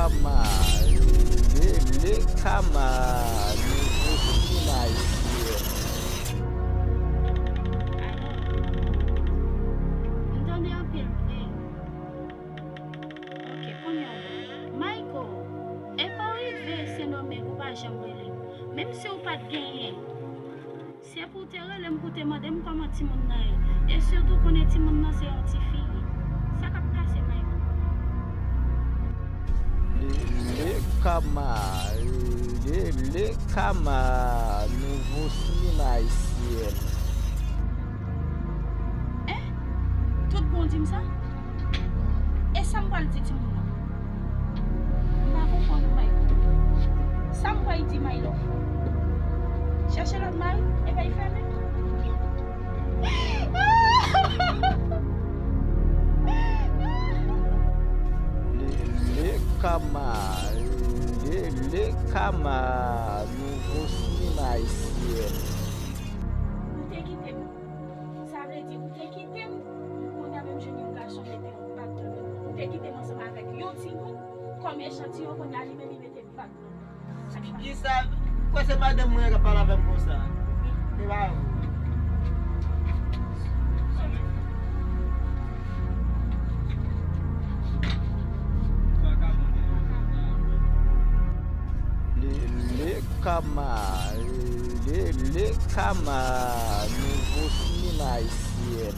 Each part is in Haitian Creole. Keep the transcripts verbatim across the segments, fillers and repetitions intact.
Kama, rele Kama, nouvo fim ayisyen. Alo. M tande anpil bri. Ok, kounye a w bon. Mayko, epa w rive Sendomeng ou pa janm rele m. Menm si w pa t genyen. Se pou w te rele m, pou w te mande m kòman timoun nan ye. E sitou konnen timoun nan se yon ti fi. Sa k ap pase, Mayko? Lele Kama, Lele Kama, nouvo fim ayisyen. Eh? Tout bon di m sa? E sa m pral di timoun nan? M pa konprann, Mayko. Sa m pral di, my love? Chèche lòt mari, e bay fèmen. Lele Kama, Lele Kama, nouvo fim ayisyen. Ou te kite m. Sa vle di, ou te kite m, kounye a menm jwenn yon gason mete yon bag nan men. Ou te kite m ansanm avèk yon timoun kòm echantiyon, kounye a li menm li mete bag nan men. Sa k pase? Kisa? Kwè se madanm mwen k ap pale avè m konsa. Wi. E pa vre. Lele Kama, Lele Kama, nouvo fim ayisyen.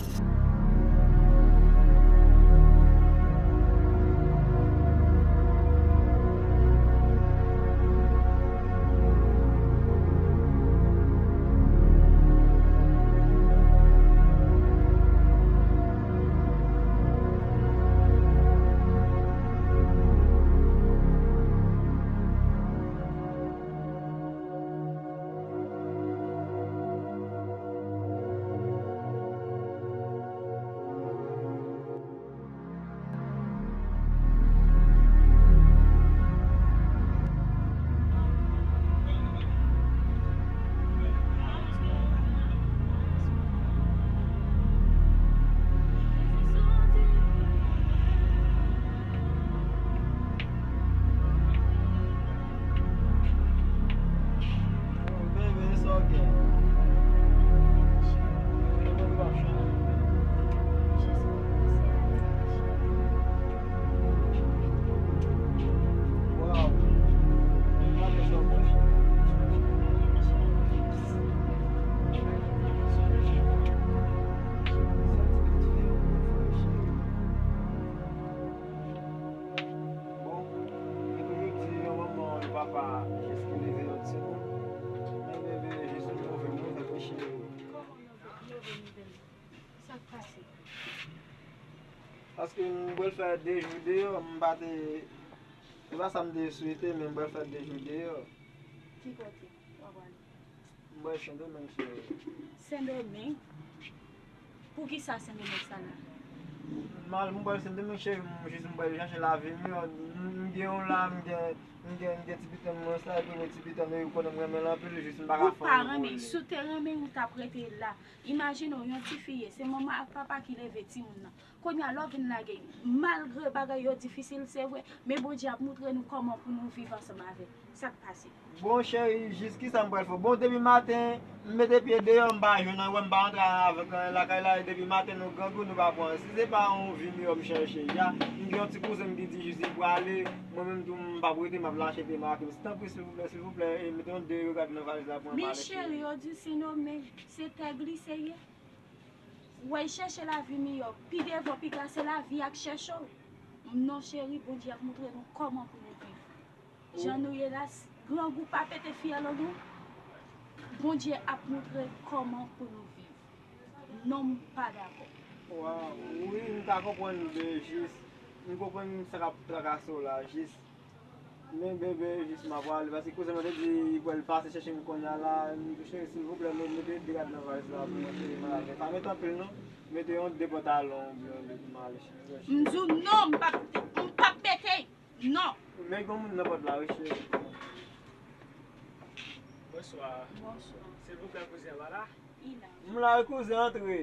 Bon, yo toujou di yon manman, yon papa, jis ki leve yon timoun. Men bebe, jis yon move nouvèl, wi cheri. Kòman move, move nouvèl? Sa k pase? Paske m pral fè de jou deyò, m pa te, se pa sa m te swete, men m pral fè de jou deyò. Ki kote w ap ale? M pral Sendomeng, cheri. Sendomeng? Poukisa Sendomeng sa la? M al, m pral Sendomeng, cheri, m jis m pral chache lavi miyò. M, m gen yon la, m gen, m gen, m gen ti pitit mwen sa, epi men ti pitit mwen, ou konnen m renmen l anpil, jis m pa ka fè anyen pou li. Ou pa renmen, si w te renmen, ou t ap rete la. Imajine w, yon tifi ye, se manman ak papa ki leve timoun nan. Kounye a, lè w vin lage, malgre bagay yo difisil, se vre, men Bondye ap moutre nou kòman pou nou viv ansanm avè l. Sa k pase? Bon, cheri, jis kisa m pral fè w? Bon, depi maten, m mete pye deyò, m pa jwenn anyen, m pa antre avèk anyen lakay la, e depi maten nou grangou, nou pa pran anyen. Si se pa yon vi miyò m chèche, ya, m gen yon ti kouzen m ki di jis li prale, mwen menm tou, m p ap rete, m ap lache pye m ak li. Tanpri, silvouplè, silvouplè, e mete yon de yo gad nan valiz la pou mwen, m ale, cheri. Men cheri, yo di Sendomeng, se tè glise ye. W al chèche lavi miyò. Pi devan, piga se lavi a k chèche w. Non, cheri, Bondye ap moutre nou kòman pou nou viv. Jan nou ye la, s-, grangou pa pete fyèl an nou. Bondye ap moutre kòman pou nou viv. Non, m pa dakò. Waw, wi, m ka konprann, men jis, m konprann sa k ap trakase w la, jis. Men bebe, jis m ap prale, paske kouzen mwen te di li pral pase chèche m kounye a la, m di, cheri, silvouplè, mete de rad nan valiz la pou mwen, cheri, m al avè l. Pa mete anpil non, mete yon de pantalon oubyen yon de pou m ale, cheri. M di w non, m p ap, m p ap mete, non. Men gen yon moun nan pòt la, wi, cheri. Bonswa. Bonswa. Silvouplè, kouzen an pa la? M la wi kouzen, antre.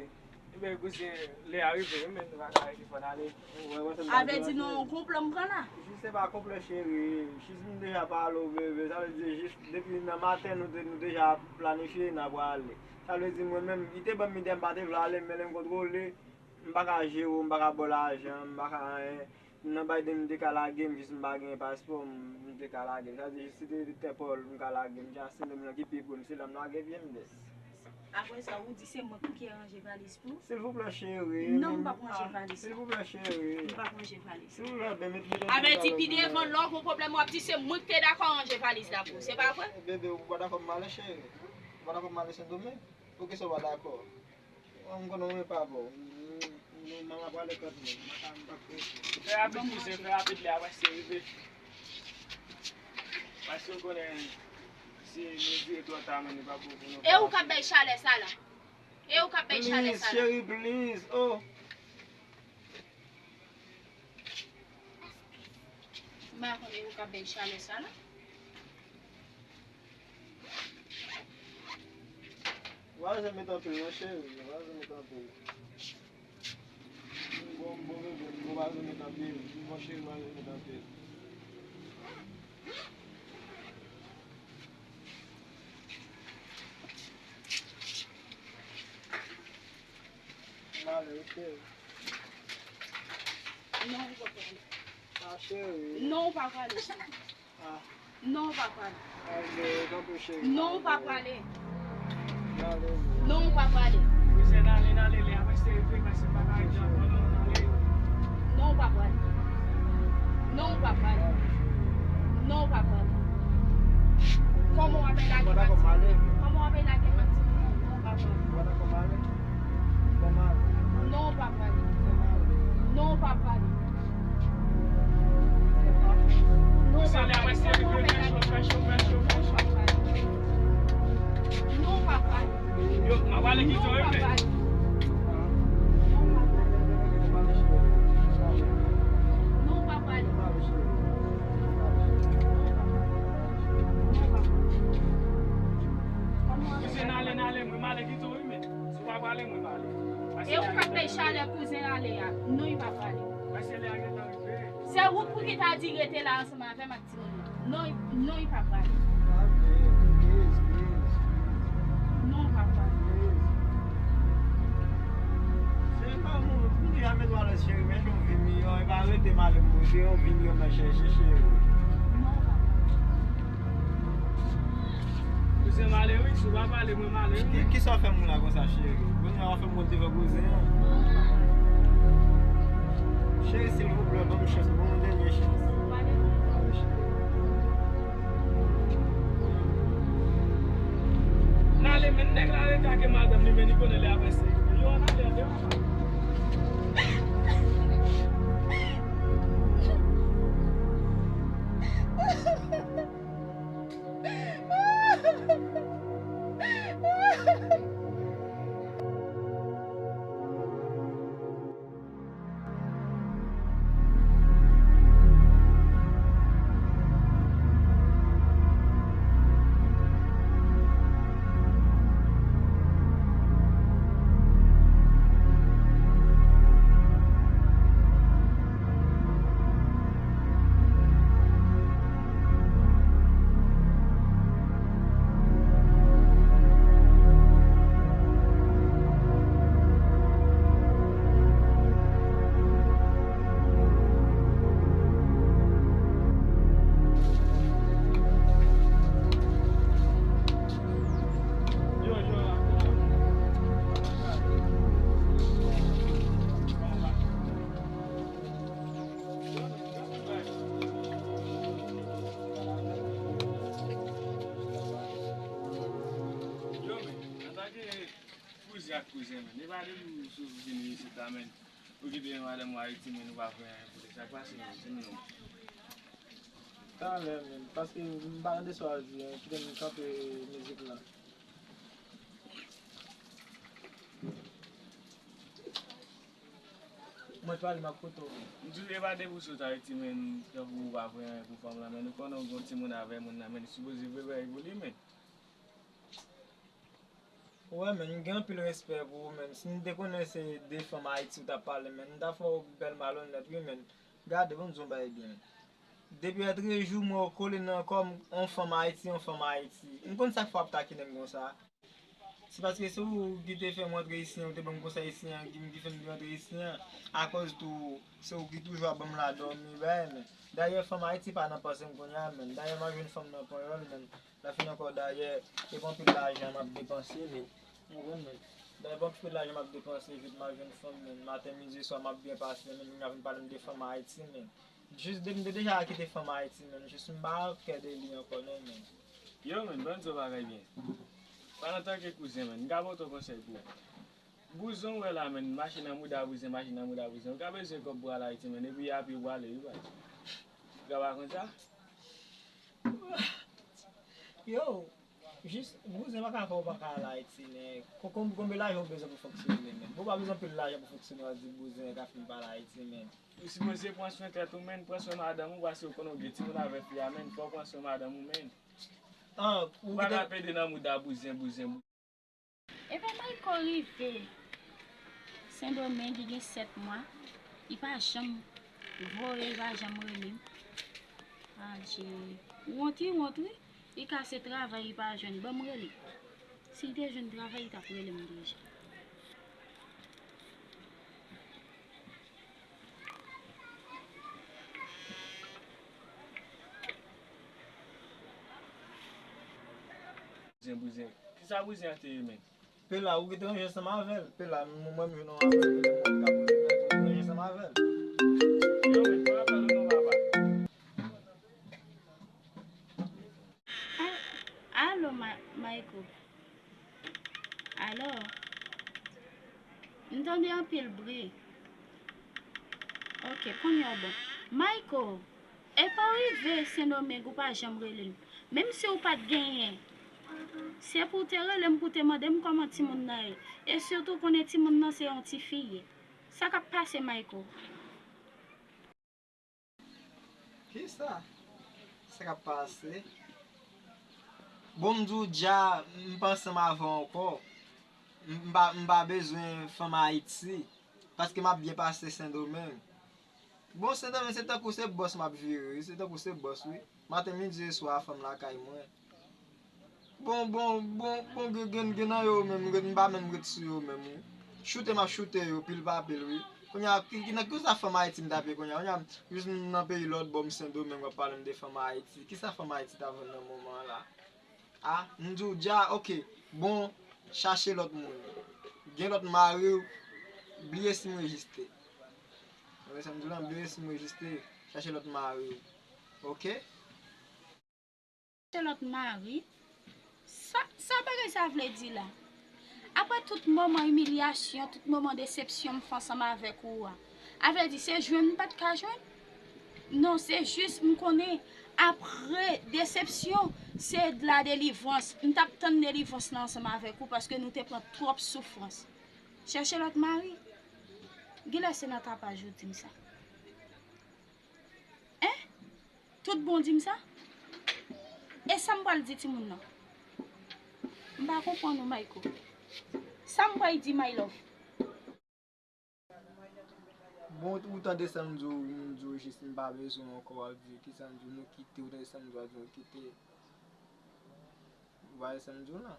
Ebyen, kouzen, lè a rive wi, men nou pa ka rete, fò n ale. Ou wè, wè, sa m ta di w la, cheri. Avèdi non, yon konplò m pran la. Jis se pa konplò, cheri. Jis m deja pale w, bebe. Sa vle di, jis depi nan maten, nou te, nou deja planifye, n ap prale. Sa vle di, mwen menm, li te ban m ide, m pa te vle ale, men lè m kontwole, m pa ka jere w, m pa ka ba w lajan, m pa ka anyen. Nan Biden, m te ka lage m, jis m pa gen paspò, m, m te ka lage m. Sa vle di, jis si te Entèpòl, m ka lage m. Jasin, menm nan ki peyi pou m, se la m lage pye m, bès. Apre sa, ou di se mwen ki ranje valiz pou ou? Silvouplè, cheri. Non, m p ap ranje valiz la. Silvouplè, cheri. M p ap ranje valiz la. Silvouplè, ben, met, met yon ti kalòt. Avèdi pi devan, lè w gon pwoblèm, w ap di se mwen ki te dakò ranje valiz la pou ou. Se pa vre? Bebe, ou pa dakò m ale, cheri? Ou pa dakò m ale Sendomeng? Poukisa w pa dakò? M konnen w renmen papa w. M, m, m, m ap ale kòt mwen. M pa ka, m p ap prese. Fè rapid, kouzen, fè rapid, lè a prèske rive. Paske w konnen, si nou vire twò ta, men nou p ap bon pou nou. E ou k ap bay chalè sa la? E ou k ap bay chalè sa la? Please, cheri, please. Oh. M pa konnen ou k ap bay chalè sa la. Ou pa bezwen met anpil non, cheri. Ou pa bezwen met anpil. M bon, m bon bebe, m bon, pa bezwen met anpil. M bon, cheri, pa bezwen met anpil. M ale, wi, cheri. Non, ou pa prale. Ah, cheri. Non, ou pa prale, cheri. Ah. Non, ou pa prale. Ah, bebe, tanpri, cheri. Non, ou pa prale. M ale, bebe. Non, ou pa prale. Kouzen, n ale, n ale, lè a prèske rive, paske m pa ka rete ankò non, n ale. Non, ou pa prale. Non, ou pa prale. Non, ou pa prale. Kòman w ap lage m ak timoun nan? Kòman w ap lage m ak timoun nan? Non, ou pa prale. Non, ou pa prale. Non, ou pa prale. Non, ou pa prale. Kòman w ap lage m ak timoun nan? Non, ou pa prale. Non, ou pa prale. Yo, m ap ale kite w, wi, men. Non, ou pa prale. Kouzen, n ale, n ale, mwen m ale kite w, wi, men. Si w pa prale, mwen m ale. E ou k ap bay chalè kouzen ale a. Non, li pa prale. Paske lè a gentan rive. Se ou pou ki ta di rete la ansanm avè m ak timoun nan. Non, non, li pa prale. Non, li pa prale. Se pa moun, kounye a met w alèz, cheri, men yon vi miyò, e pa rete m ale m rete yon vi miyò m al chèche, cheri. Non, li pa prale. Kouzen m ale wi, si w pa pale, mwen m ale wi. Ki, kisa w fè moun la konsa, cheri? Kounye a w ap fè m wont devan kouzen an. Cheri, silvouplè, ban m chans, ban m yon dènye chans. N ale, men nèg la rete ak madanm li, men li konnen lè a prèske. Yo, n ale, an devan. Yo, men, antanke kouzen ak kouzen, men, e pa depi w sou vini isit la, men, ou kite madanm ou Ayiti, men, ou pa fè anyen pou li. Sa k pase, men, di m non. Talè, men, paske m pa tande sa w ap di an, kite m kanpe mizik la. Mwen pale m ak kote w. M di w, e pa depi w sot Ayiti, men, tankou ou pa fè anyen pou fanm lan, men nou konnen w gen yon timoun avè moun nan, men li sipoze vle bagay pou li, men. Wè, men, m gen anpil respè pou ou, men. Si m te konnen se de fanm Ayiti ou t ap pale, men, m ta fè w bèl malonèt, wi, men. Gade, ban m di w yon bagay byen. Depi a trè jou, m wè w kole nan kò m, on fanm Ayiti, on fanm Ayiti. M konn sa k fè w ap takinen m konsa. Se paske se ou ki te fè m rantre isi an, ou te ban m konsèy isi an, ki, ki fè m te rantre isi an. Akòz tou, se ou ki toujou ap ban m la dòmi, bagay, men. Dayè, fanm Ayiti pa nan panse m kounye a, men. Dayè, m a jwenn fanm nan panyòl, men. Lafin ankò, dayè, e pa anpil lajan m ap depanse, men. Ou konprann, men. Dayè, e pa anpil lajan m ap depanse, vit m a jwenn fanm, men. Maten, midi, swa, m ap byen pase, men. Moun ap vin pale m de fanm Ayiti, men. Jis depi m te deja kite fanm Ayiti, men. Jis m pa kè de li ankò, non, men. Yo, men, ban m di w bagay byen. Pale antanke kouzen, men. M ka pote yon konsèy pou ou. Bouzen w wè la, men. Mache nan mouda bouzen, mache nan mouda bouzen. Ou ka bezwen kòb pou al Ayiti, men. Epi a pye w prale, wi, baz. Ou ka pa konn sa? Yo, jis, bouzen pa ka fè w pa ka al Ayiti, men. Kon, kon, konbyen lajan w bezwen pou fonksyone, men? Bon, w pa bezwen anpil lajan pou fonksyone, w ap di bouzen ka fin pa al Ayiti, men. Ou sipoze pran swen tèt ou, men, pran swen madanm ou, paske ou konnen w gen timoun avè fi a, men, fò w pran swen madanm ou, men. An, ou pa ka pede nan mouda bouzen, bouzen, bouzen. Epa Mayko rive Sendomeng, li gen sèt mwa, li pa janm voye, li pa janm rele m. Adje, wont, wi, wont, wi. Li kase travay, li pa jwenn. Ban m rele. Si l te jwenn travay, li t ap rele m deja. Bouzen, bouzen. Kisa bouzen an te ye, men? Pela, ou ki te ranje ansanm avè l. Pela, mwen menm jwenn yon apèl, mwen menm ka poze pèdi, ou te ranje ansanm avè l. Yo, men, pran apèl ou non, papa. A-, alo, Ma-, Mayko. Alo? M tande anpil bri. Ok, kounye a w bon. Mayko, epa w rive Sendomeng ou pa janm rele m. Menm si w pa t genyen, se pou w te rele m, pou w te mande m kòman timoun nan ye. E sitou konnen timoun nan se yon tifi ye. Sa k ap pase, Mayko? Kisa? Sa k ap pase? Bon, m di w dja, m pa ansanm avè w ankò. M, m pa, m pa bezwen fanm Ayiti. Paske m ap byen pase Sendomeng. Bon, Sendomeng, se tankou se bòs m ap vire, wi. Se tankou se bòs, wi. Maten, midi e swa, fanm lakay mwen. Bon, bon, bon, bon, gen, gen, gen nan yo menm, m pa menm ret sou yo menm, wi. Choute m ap choute yo, pil pa pil, wi. Kounye a, ki, ki, nan kisa fanm Ayiti m t ap ye kounye a? Kounye a, jis m nan peyi lòt bò, m Sendomeng, w ap pale m de fanm Ayiti. Kisa fanm Ayiti ta vann nan moman an la? A, m di w dja, ok. Bon, chache lòt moun. Gen lòt mari w, bliye si m rejiste. Ou wè sa m di w la, bliye si m rejiste, chache lòt mari w. Ok? Se lòt mari. Sa, sa bagay sa vle di la? Apre tout moman imilyasyon, tout moman desepsyon m fè ansanm avèk ou a, a vle di se jwenn m pa t ka jwenn? Non, se jis m konnen apre desepsyon, se de la delivrans. M t ap tann delivrans lan ansanm avèk ou paske nou te pran twòp soufrans. Chèche lòt mari. Genlè se nan tapaj ou di m sa. Hein? Tout bon di m sa? E sa m pral di timoun nan? M pa konprann ou, Mayko. Sa m pral di, my love? Bon, ou tande sa m di w, m di w jis m pa bezwen w ankò, w ap di kisa m di w, nou kite, ou tande sa m di w, w ap di nou kite. Ou pa wè sa m di w lan?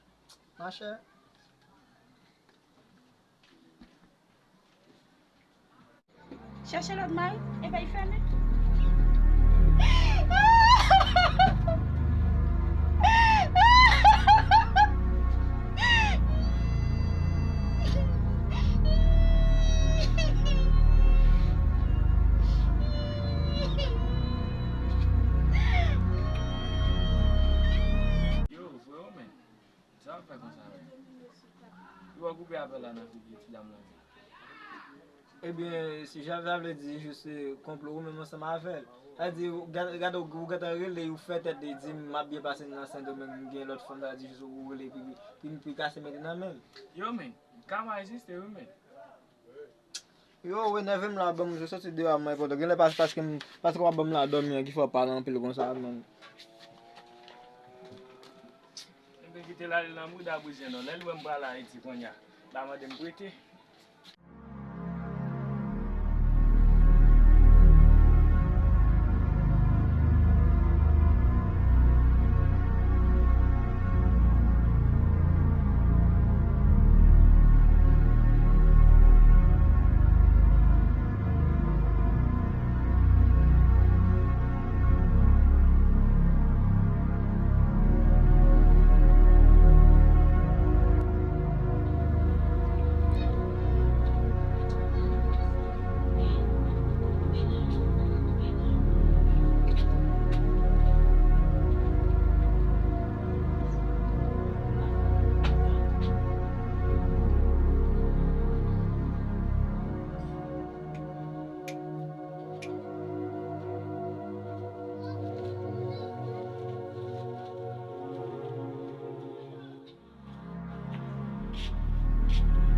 Machè. Chèche lòt mari, epa y fèmen. Yo, freo, men. Sa w ap fè konsa menm? Ou wè koupe apèl la nan figi ti dam lan. Ebyen, si jan sa vle di, jis se konplo ou menm ansanm avè l. Sa di, ou gade, gade, ou gentan rele, ou fè tèt li di, m ap byen pase nan Sendomeng, m gen lòt fanm, sa di, jis ou rele, pi, pi, pi kase mete nan men m. Yo, men, kama egziste, wi, men. Yo, ou enève m la, ban m soti deyò a, mwen, pòtan. Genlè pa, paske m, paske w ap ban m la dòmi an, ki fè w pale anpil konsa, man. L ale nan bouda bouzen non. Lè l wè m pral Ayiti kounye a, l a mande m prete.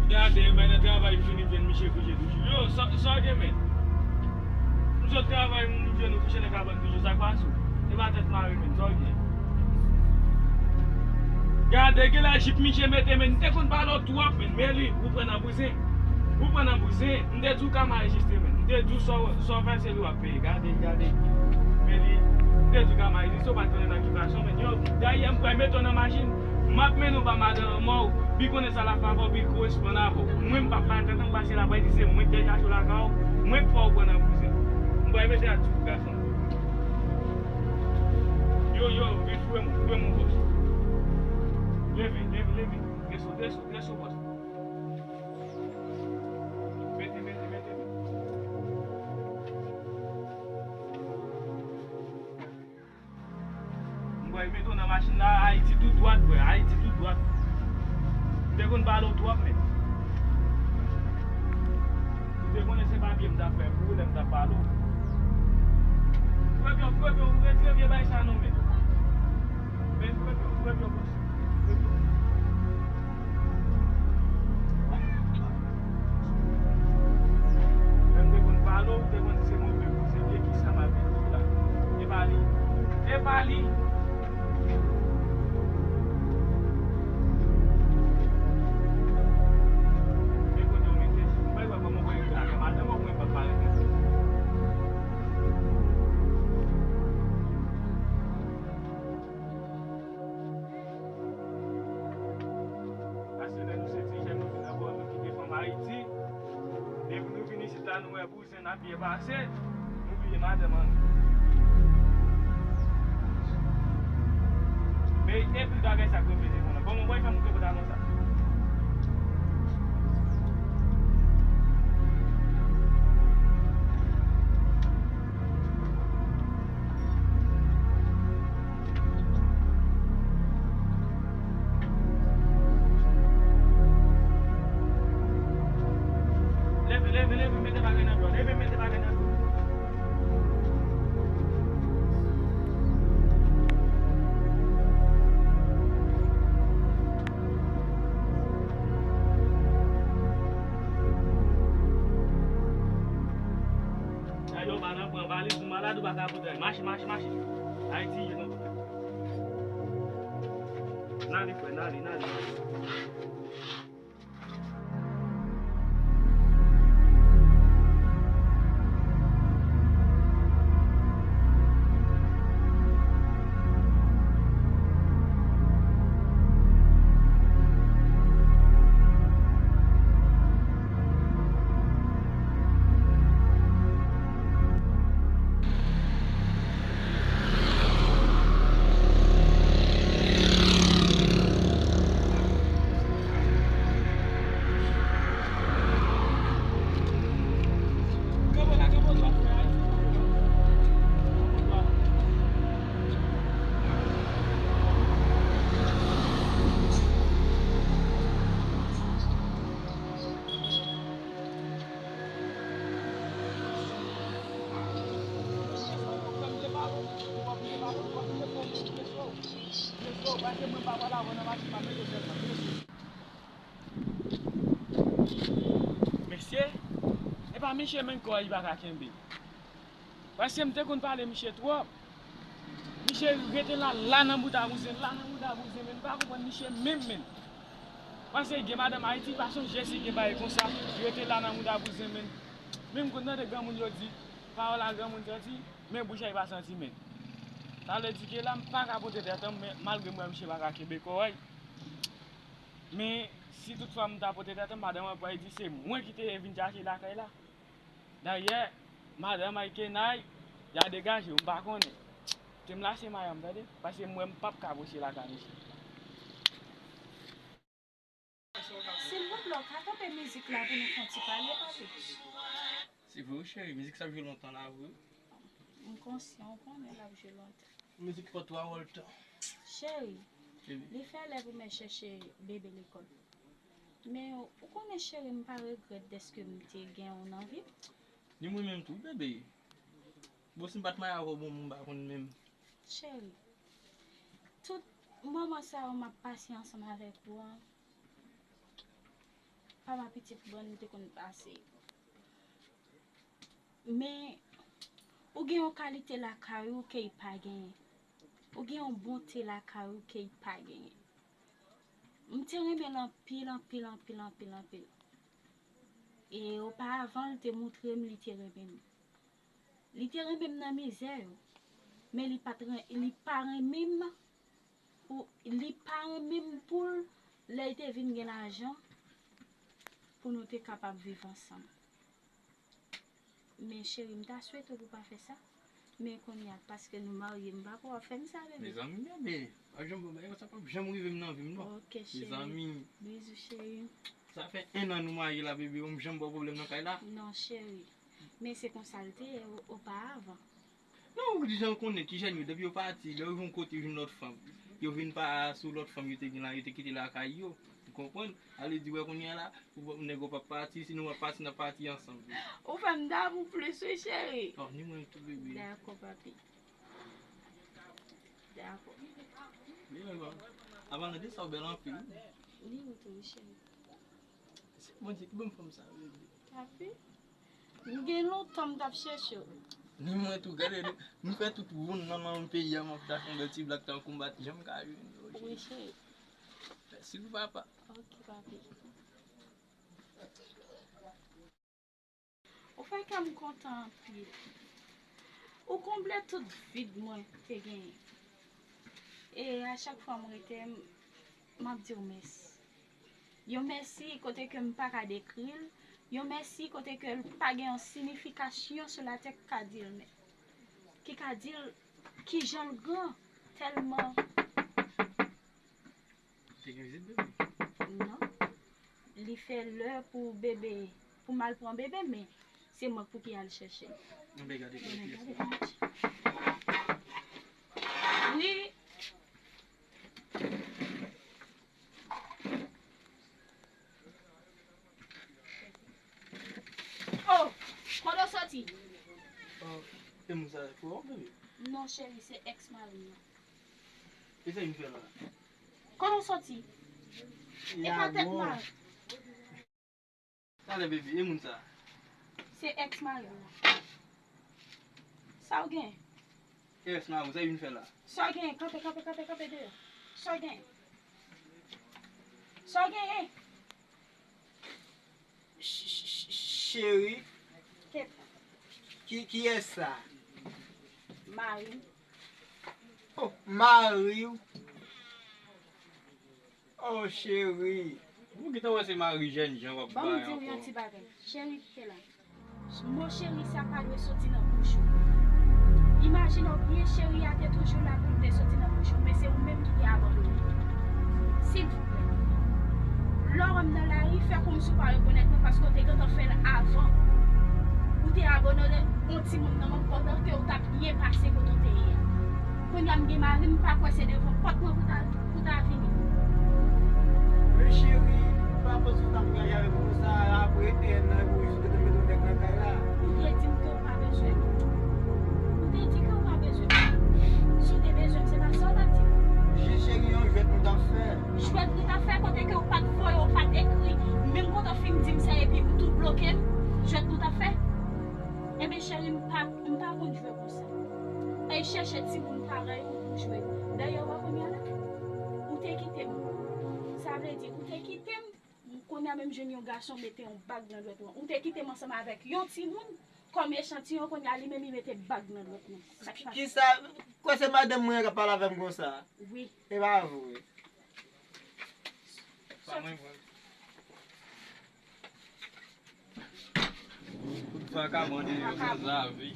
Gade, mwen nan travay, m fini jwenn misye kouche toujou. Yo, sa, sa w gen, men? M sot travay, m jwenn ou kouche nan kabann toujou. Sa k pase w? E pa tèt mare, men. Sa w gen? Gade, gen la jip misye mete, men. M te konn pale w twòp, men. Men li, ou pran nan bouzen. Ou pran nan bouzen. M te di w ka mayi jis, men. M te di w sa w, sa w fè, se li w ap peye. Gade, gade. Men li, m te di w ka mayi jis, ou pa t konnen nan ki fason, men. Yo, dayè, m pral mete w nan machin. M ap mennen w ba madan an mò w, pi konnen sa l ap fè avè w, pi l koresponn avè w. Mwen, m p ap pale tantan, paske l ap di se mwen k te chache w lakay ou, mwen k fè w pran nan bouzen. M pral mete a tou, gason. Yo, yo, vin foure m, foure m, bòs. Leve, leve, leve. Dreso, dreso, dreso, bòs. Mete, mete, mete, mete. M pral mete w nan machin la, Ayiti tou dwat, bwè, Ayiti tou dwat. M te konn pale w twòp, men. Ou te konnen se papye m t ap fè pou ou lè m t ap pale w. Frè Pyon, frè Pyon, ou retire vye bagay sa non, men. Men frè Pyon, frè Pyon, bòs. Frè Pyon. Lè m te konn pale w, ou te konn di se move kou, se vye kisa m ap di w la. E pa li. E pa li. Men kote w mete, m pa wè kòman w wè avè madanm ou mwen pa pale. Paske lè nou se ti jèn, nou vin nan bò, nou kite fanm Ayiti. Depi nou vin isit la, nou wè bouzen n ap byen pase, nou bliye madanm an nou. Men epi bagay sa k reprezante konn la. Kòman w wè fanm ki te pantalon sa? Leve, leve, leve, mete bagay nan dlo. Leve, mete bagay nan dlo. Nèg yo pa nan pran valiz ou malad ou pa ka pote. Mache, mache, mache. Ayiti ye non. N ale, frè, n ale, n ale. Mesye, e pa misye menm kò li pa ka kenbe. Paske m te konn pale misye twòp. Cheri, rete la, la nan bouda bouzen, la nan bouda bouzen, men m pa konprann misye menm, men. Panse gen madanm Ayiti, pa sonje si gen bagay konsa, rete la nan bouda bouzen, men. Men m konn tande granmoun yo di, pawòl a granmoun santi, men bouch a pa santi, men. Sa vle di ke la, m pa ka pote tèt an, men malgre m wè misye pa ka kenbe kò a, men si toutfwa m ta pote tèt an, madanm an pral di se mwen ki te vin chache lakay la. Dayè, madanm Aykenay, y a degaje w, m pa konnen. Te m lase mayo m, tande, paske m wè m p ap ka pwoche lakay misye. Silvouplè, w ka kanpe mizik la pou nou fè yon ti pale, papi? Se vre wi, cheri, mizik sa ap jwe lontan la, vre. M konsyan, w konnen l ap jwe lontan. Mizik fè twa wòl tan. Cheri, li fè lè pou mwen chèche bebe lekòl. Men, ou konnen, cheri, m pa regrèt dèske m te gen w nan vi m. Ni mwen menm tou, bebe. Bon, si m pa t marye avè w, bon, m pa konn menm. Cheri, tout moman sa yo m ap pase ansanm avèk ou an, pa m ap pitit bon, m te konn pase. Men, ou gen yon kalite lakay ou ke y pa genyen. Ou gen yon bonte lakay ou ke y pa genyen. M te renmen l anpil, anpil, anpil, anpil, anpil. E oparavan, l te montre m li te renmen m. Li te renmen m nan mizè yo, men li pa t ren-, li pa renmen m pou, li pa renmen m pou l, lè l te vin gen lajan, pou nou te kapab viv ansanm. Men cheri, m ta swete w pou w pa fè sa. Men kounye a, paske nou marye, m pa kwè w ap fè m sa, bebe. Mezanmi, bebe, pa janm fè bagay konsa, p ap janm rive m nan vi m, non. Ok, cheri. Mezanmi. Bizou, cheri. Sa fè en an nou marye la, bebe, ou janm ba w pwoblèm nan kay la? Non, cheri. Men se konsa l te ye o-, oparavan. Non, ou jan konnen ti jèn yo, depi yo pati, lè yo rive yon kote, yo jwenn lòt fanm. Yo vin pa sou lòt fanm yo te gen la, yo te kite lakay yo. Ou konprann? Ale di, wè kounye a la, ou, nèg ou p ap pati, si nou ap pati, n ap pati ansanm. Ou fè m damou plis, wi, cheri. Oh, ni mwen tou, bebe. Dakò, papi. Dakò. Ni mwen, bon. Avan de sa, ou bèl anpil. Ni ou tou, wi, cheri. Se Bondye ki ban m fanm sa, bebe. Papi. M gen lontan m t ap chèche w. Ni mwen tou, gade, nou fè tout woun nan, nan peyi a, m ap chache yon bèl ti blak tankou m pa t janm ka jwenn yo. Wi, cheri. Mèsi pou papa. Ok, papi. Ou fè kè m kontan anpil. Ou konble tout vid mwen te genyen. E a chak fwa m rete, m, m ap di w mèsi. Yon mèsi kote ke m pa ka dekri l, yon mèsi kote ke l pa gen yon sinifikasyon sou latè ki ka di l, men, ki ka di l kijan l gran, tèlman. Te gen vizit bebe? Non. Li fè lè pou bebe, pou m al pran bebe, men se mwen pou ki al chèche l. Anben gade, gade pyès la. Wi. Oh, kote w soti? Oh, e moun sa, pou ou, bebe? Non, cheri, se èks mari m nan. E sa l vin fè la? Kote w soti? E pa tèt mal. Talè, bebe, e moun sa? Se èks mari m nan. Sa w gen? Èks mari w, sa l vin fè la? Sa w gen? Kanpe, kanpe, kanpe, kanpe deyò. Sa w gen? Sa w gen? Ch-, ch-, ch-, cheri. Ki, kiyès sa? Mari m. Oh, mari w. Oh, cheri. Ou gentan wè se mari jènjan w ap bay ankò. Ban m di w yon ti bagay. Cheri, kite la. Mo cheri sa pa dwe soti nan bouch ou. Imajine w byen, cheri a te toujou la pou l te soti nan bouch ou, men se ou menm ki te abandone l. Silvouplè. Lè w wè m nan lari, fè kòmsi w pa rekonèt mwen, paske w te gentan fè l avan. Ou te abandone yon timoun nan men m pandan ke w t ap byen pase kote w te ye a. Kounye a m gen mari, m pa kwè se devan pòt mwen pou ta, pou ta vini. Men cheri, m pa panse w t ap rayi avèk moun sa, apre en an, epi w jis gentan mete yon nèg nan kay la. Ou te di m ke w pa bezwen m. Ou te di ke w pa bezwen m. Si w te bezwen m, se pa sa w t ap di m. Jis cheri, yon jwèt nou t ap fè. Jwèt nou t ap fè kote ke w pa t voye, w pa t ekri. Menm kote w fin di m sa, epi ou tou bloke m. Jwèt nou t ap fè. Enben cheri, m pa, m pa konn jwe konsa. Al chèche timoun parèy ou. Jwe. Dayè, ou wè kounye a la, ou te kite m. Sa vle di, ou te kite m, kounye a menm jwenn yon gason mete yon bag nan dwèt ou. Ou te kite m ansanm avèk yon timoun kòm echantiyon, kounye a li menm li mete bag nan dwèt mwen. Sa k pase? Kisa? Kwè se madanm mwen k ap pale avè m konsa? Wi. E pa vre. Pa mwen vre. Tout vagabon de yo, zanzavi.